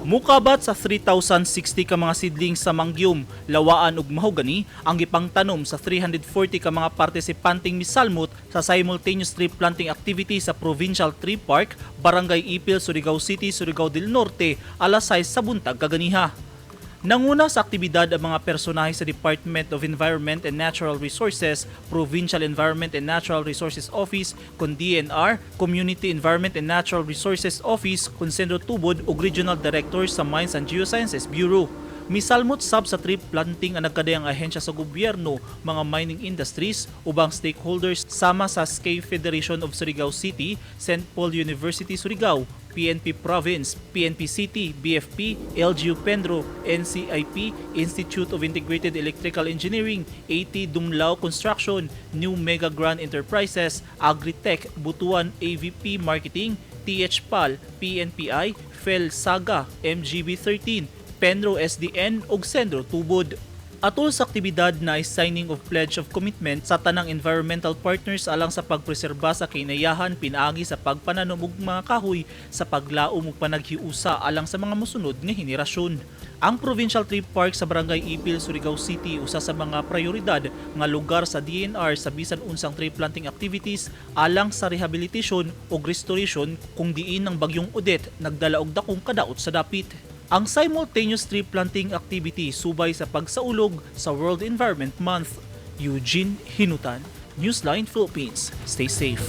Mukabat sa 3,060 ka mga seedlings sa mangium, lawaan ug mahogany ang gipangtanom sa 340 ka mga partisipanteng misalmot sa simultaneous tree planting activity sa Provincial Tree Park, Barangay Ipil, Surigao City, Surigao del Norte, alas 6 sa buntag kaganiha. Nanguna sa aktibidad ang mga personahe sa Department of Environment and Natural Resources, Provincial Environment and Natural Resources Office, kon DENR, Community Environment and Natural Resources Office, kon Sendro Tubod ug Regional Director sa Mines and Geosciences Bureau. Misalmot sab sa tree planting ang nagkadayang ahensya sa gobyerno, mga mining industries, ubang stakeholders sama sa Ski Federation of Surigao City, St. Paul University Surigao, PNP Province, PNP City, BFP, LGU Pendro, NCIP, Institute of Integrated Electrical Engineering, AT Dumlao Construction, New Mega Grand Enterprises, Agritech, Butuan AVP Marketing, THPAL, PNPI, FEL Saga, MGB 13, Penro SDN ug Sendro Tubod. Atol sa aktibidad na signing of pledge of commitment sa tanang environmental partners alang sa pagpreserba sa kinayahan pinaagi sa pagpananom og mga kahoy sa paglaom ug panaghiusa alang sa mga mosunod nga henerasyon. Ang Provincial Tree Park sa Barangay Ipil, Surigao City, usa sa mga prioridad nga lugar sa DENR sa bisan unsang tree planting activities alang sa rehabilitation ug restoration kung diin ang bagyong Odette nagdala og dakong kadaot sa dapit. Ang simultaneous tree planting activity subay sa pagsaulog sa World Environment Month. Eugene Hinutan, Newsline Philippines. Stay safe.